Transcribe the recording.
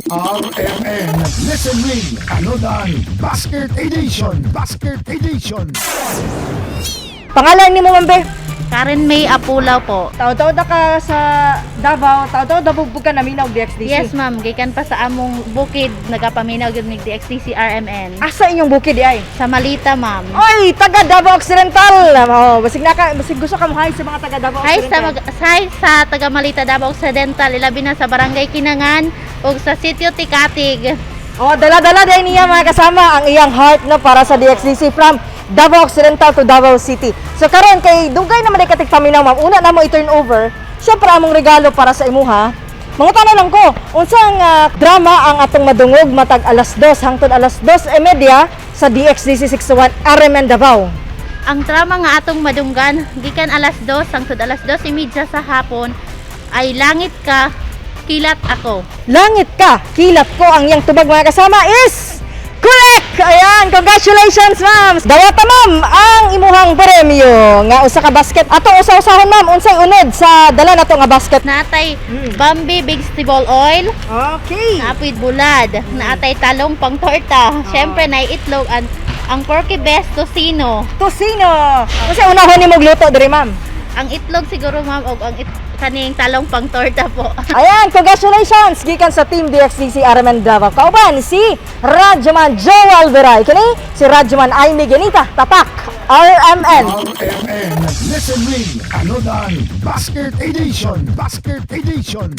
RMN Listen Ring Anodan Basket Edition. Basket Edition. Pangalan nimo, ma'am, be? Karen May Apulaw po. Taod-taod na ka sa Davao, taod-taod na bugbog ka naminaw DXDC. Yes, ma'am, gikan pa sa among bukid nagapaminaw gyud mig DXDC RMN. Asa inyong bukid di ay? Sa Malita, ma'am. Oy, taga Davao Occidental. Oh, basig na ka, basig gusto ka mo hi sa mga taga Davao Hi sa Occidental. hi sa taga Malita, Davao Occidental, ilabi na sa Barangay Kinangan ug sa Sitio Tikatig. Oh, dala-dala din niya, mga kasama, ang iyang heart, no, para sa DXDC from Davao Occidental to Davao City. So karon kay dugay naman ay katig paminaw, ma'am. Una na mo i-turn over. Syempre among regalo para sa imuha. Mangutana lang ko, unsang drama ang atong madungog matag alas 2 hangtod alas 2:30 sa DXDC 61 RMN Davao? Ang drama nga atong madunggan gikan alas 2 hangtod alas 2:30 sa hapon ay "Langit Ka, Kilat Ako." "Langit Ka, Kilat Ko" ang iyang tubag, mga kasama, is correct! Ayan, congratulations, ma'am! Dawata, ma'am, ang imuhang premyo nga usa ka basket. Ato usa-usahon, ma'am, unsay unod sa dala nato nga basket? Naatay Bambi vegetable oil, naapoy bulad, naatay talong pang torta, syempre naay itlog ang Porky Best tocino. Tocino. Unsay unahon nimo luto diri, ma'am? Ang itlog siguro, ma'am, og ang kaning talong pang torta po. Ayan, congratulations gikan sa Team DXDC RMN Davao. Kauban si Radyoman Joel Veray. Kini si Radyoman Amy Genita, Tatak RMN. RMN Listen Ring Anodan Basket Edition. Basket Edition.